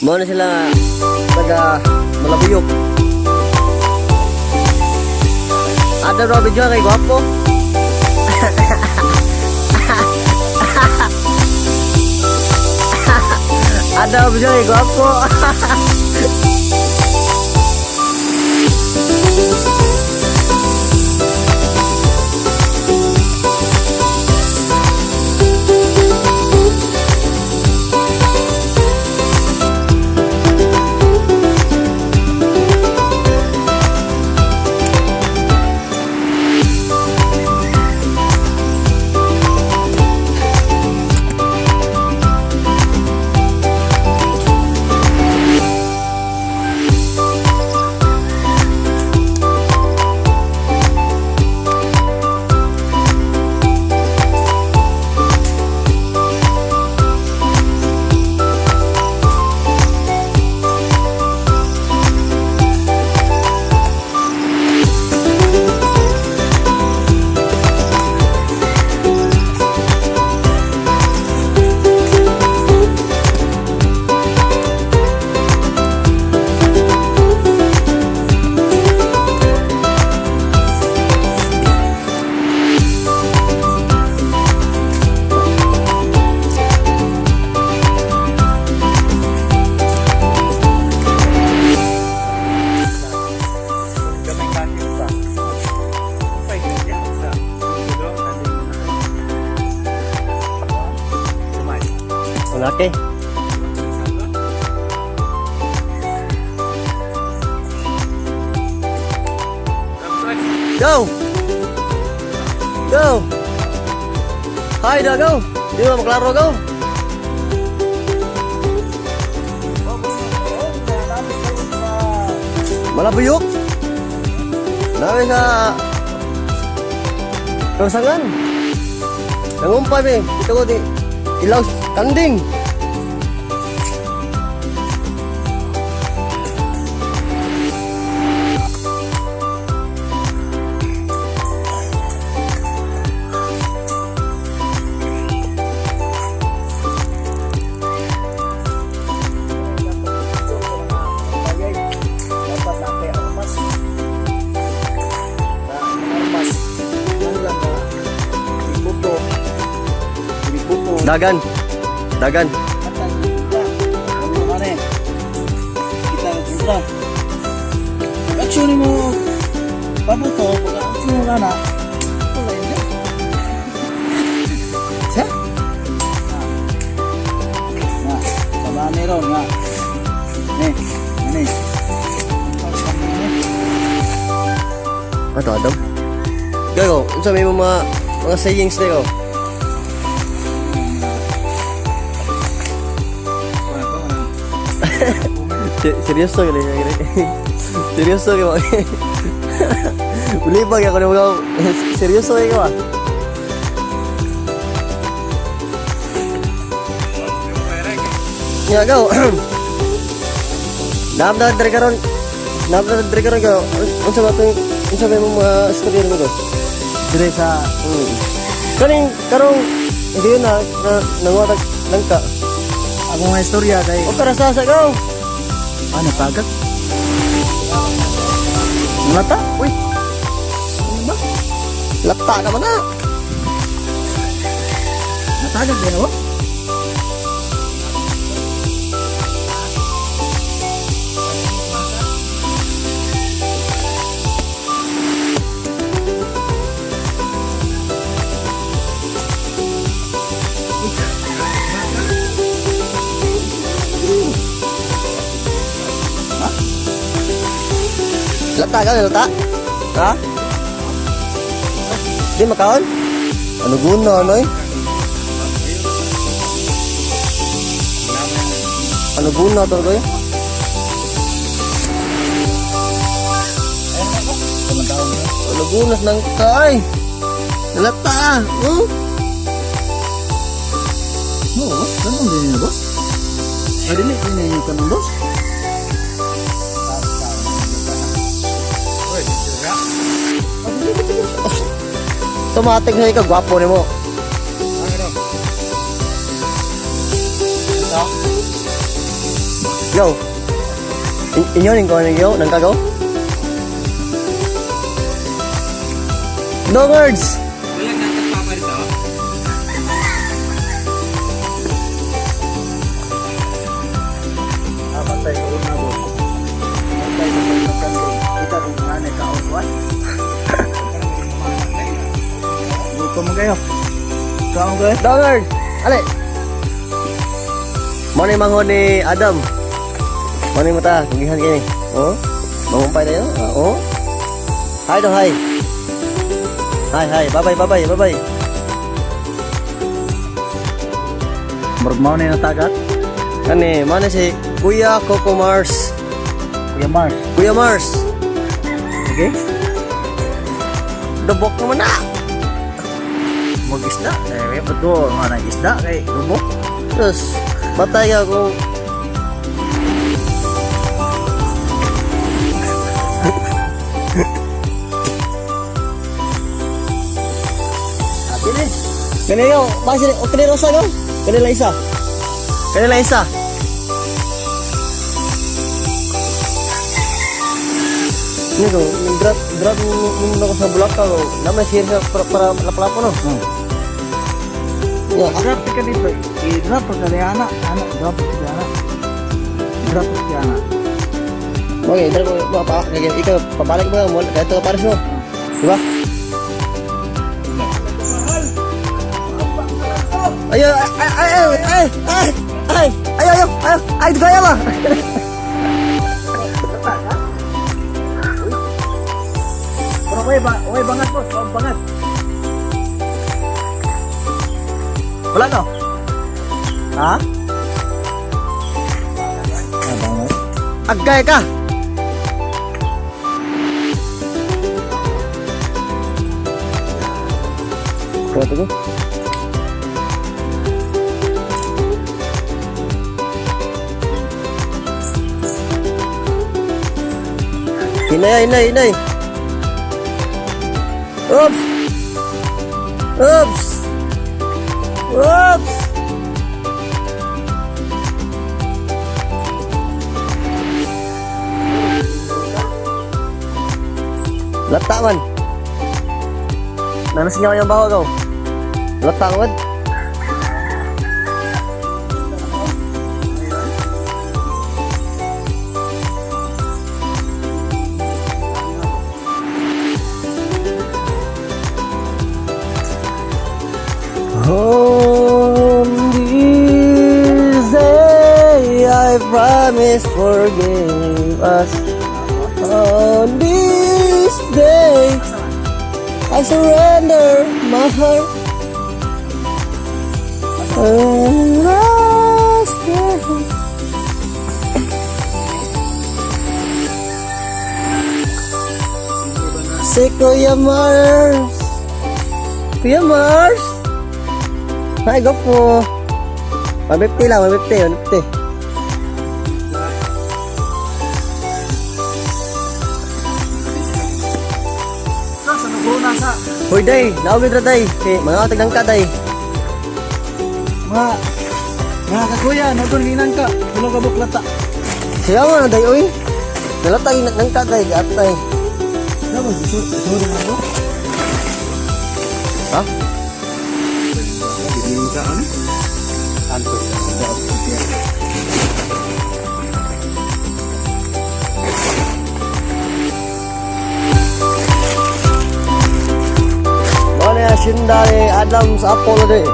Mao na sila taga Malabuyok. Ada raw video kay gwapo. Ada raw video kay gwapo. Gamay kanin pa. Umpay niya sa tulo Gamay. Unake. Go! Go! Hi da go! Di ba maklaro go? Malabuyok. Namin sa Kausangan. Nangumpay mi. Ito ko di ilaw kanding. Dapat na kay armas. Na armas. Nang lang na ibuto. Ibuto. Dagan. Dagan. Atay kita. Ano ka rin? Kita ang kontra. Pag-action mo pabuto, pag-action mo na na, wala yun dyan. Siya? Nga, sama ni ron nga. Ne, ne. Ato Adam. Gago, unsa may mga sayings na ko? Seryoso gani gani. Seryoso gyud. Uli ba ako nimo seryoso gyud ka? Ya go. Naam na diri karon. Naam na diri karon go. Unsa ba tong unsa ba imong mga istorya nimo go? Dire sa Kaning karong hindi na na nanguha nangka. ako nga istorya kay O tara sa sa go. ano pagak? Lata? Uy. Lata naman na. Natagak din ako? Lata ka, lata. Ha? Di makaon? Ano guna, ano eh? Ano guna to, eh? Ano guna ng kay? Lata, oh. No, boss. Ganun din niya, boss. Ay, dili din niya yung kanong boss. Tumating sa ikaw, gwapo nimo. Yo. Inyo ning ko yo nang kagaw. Dongards. Wala nang papa rito. Ah, patay ko na bo. Patay ko na Sunday. Kita kung ano kaon ko. Gutom man kayo. Kaon kayo? Dongard. Ale. Mo ni manghod ni Adam. Mo ni mata, kugihan kini. Oh. Mangumpay tayo. Ah, oh. Hi do hi. Hi hi, bye bye bye bye bye bye. Murag mao ni natagat. Kani, mo ni si Kuya Coco Mars. Kuya Mars. Kuya Mars. Okay? Dubok naman na. Mag isda. Eh, betul mana isda kay lubok. Terus, matay ka kung. Ati ni. Kani yo, basi o kani rosa yo. Kani lang isa. Kani lang isa. Ini ko, drop drop nung ako sa Bulacan ko. Naman share sa para laplapo no. Ya, Drop ka dito. I-drop ka ni ana. Ana, drop ka ni ana. Drop ka ni ana. Okay, drop mo pa ikaw pabalik mo mo kahit ka pares no. Di ba? Ay ay ay ay ay ay ay ay ay ay ay kaya ba? Pero way ba, way bangat boss, way bangat. Wala no? Ha? Ah, bangat. Agay ka. Kuha ko. Hinay, hinay, hinay. Oops! Oops! Oops! Lata man. Nanasingaw yung baho ko. Lata man. On this day, I promise forgive us. On this day, I surrender my heart. On last day. Si Kuya Mars. Kuya Mars. Hi, go po. 150 lang, 150, 150. Sa sa naguna sa Hoy, day, naugid ra day. Kay mga tagdang ka day. mga kakuya, nodon hinang ka. Tulo ka buklata. Siya mo na day oy. Nalatag nang ka day, atay. Dapat sorry na ko. Ha? Hindi ka ano? Anto. Mao na shinda ni Adam sa Apollo day.